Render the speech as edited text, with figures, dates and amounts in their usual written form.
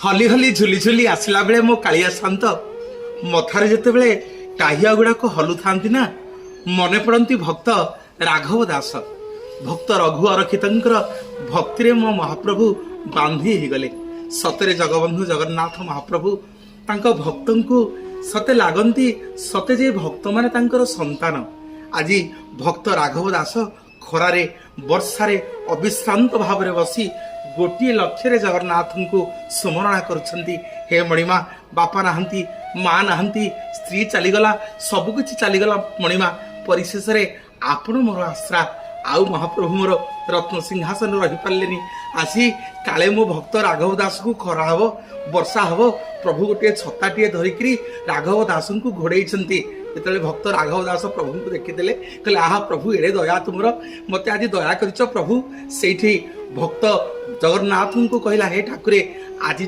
ହଲି ହଲି ଝୁଲି ଝୁଲି ଆସିଲା ବେଳେ ମୋ କାଳିଆ ଶାନ୍ତ ମଥାରେ ଯେତେବେଳେ ଟାହିଆ ଗୁଡାକ ହଲୁଥାନ୍ତି ନା, ମନେ ପଡ଼ନ୍ତି ଭକ୍ତ ରାଘବ ଦାସ। ଭକ୍ତ ରଘୁ ଅରକ୍ଷିତଙ୍କର ଭକ୍ତିରେ ମୋ ମହାପ୍ରଭୁ ବାନ୍ଧି ହେଇଗଲେ। ସତରେ ଜଗବନ୍ଧୁ ଜଗନ୍ନାଥ ମହାପ୍ରଭୁ ତାଙ୍କ ଭକ୍ତଙ୍କୁ ସତେ ଲାଗନ୍ତି ସତେ ଯେ ଭକ୍ତମାନେ ତାଙ୍କର ସନ୍ତାନ। ଆଜି ଭକ୍ତ ରାଘବ ଦାସ ଖରାରେ ବର୍ଷାରେ ଅବିଶ୍ରାନ୍ତ ଭାବରେ ବସି ଗୋଟିଏ ଲକ୍ଷ୍ୟରେ ଜଗନ୍ନାଥଙ୍କୁ ସୁମରଣା କରୁଛନ୍ତି। ହେ ମଣିମା, ବାପା ନାହାନ୍ତି, ମା ନାହାନ୍ତି, ସ୍ତ୍ରୀ ଚାଲିଗଲା, ସବୁ କିଛି ଚାଲିଗଲା ମଣିମା, ପରିଶେଷରେ ଆପଣ ମୋର ଆଶ୍ରା। ଆଉ ମହାପ୍ରଭୁ ମୋର ରତ୍ନ ସିଂହାସନ ରହିପାରିଲେନି। ଆସି କାଳେ ମୋ ଭକ୍ତ ରାଘବ ଦାସକୁ ଖରା ହବ, ବର୍ଷା ହବ, ପ୍ରଭୁ ଗୋଟିଏ ଛତାଟିଏ ଧରିକିରି ରାଘବ ଦାସଙ୍କୁ ଘୋଡେଇଛନ୍ତି। ଯେତେବେଳେ ଭକ୍ତ ରାଘବ ଦାସ ପ୍ରଭୁଙ୍କୁ ଦେଖିଦେଲେ, କହିଲେ, ଆହା ପ୍ରଭୁ, ଏଡ଼େ ଦୟା ତୁମର, ମତେ ଆଜି ଦୟା କରିଛ ପ୍ରଭୁ। ସେଇଠି ଭକ୍ତ ଜଗନ୍ନାଥଙ୍କୁ କହିଲା, ହେ ଠାକୁରେ, ଆଜି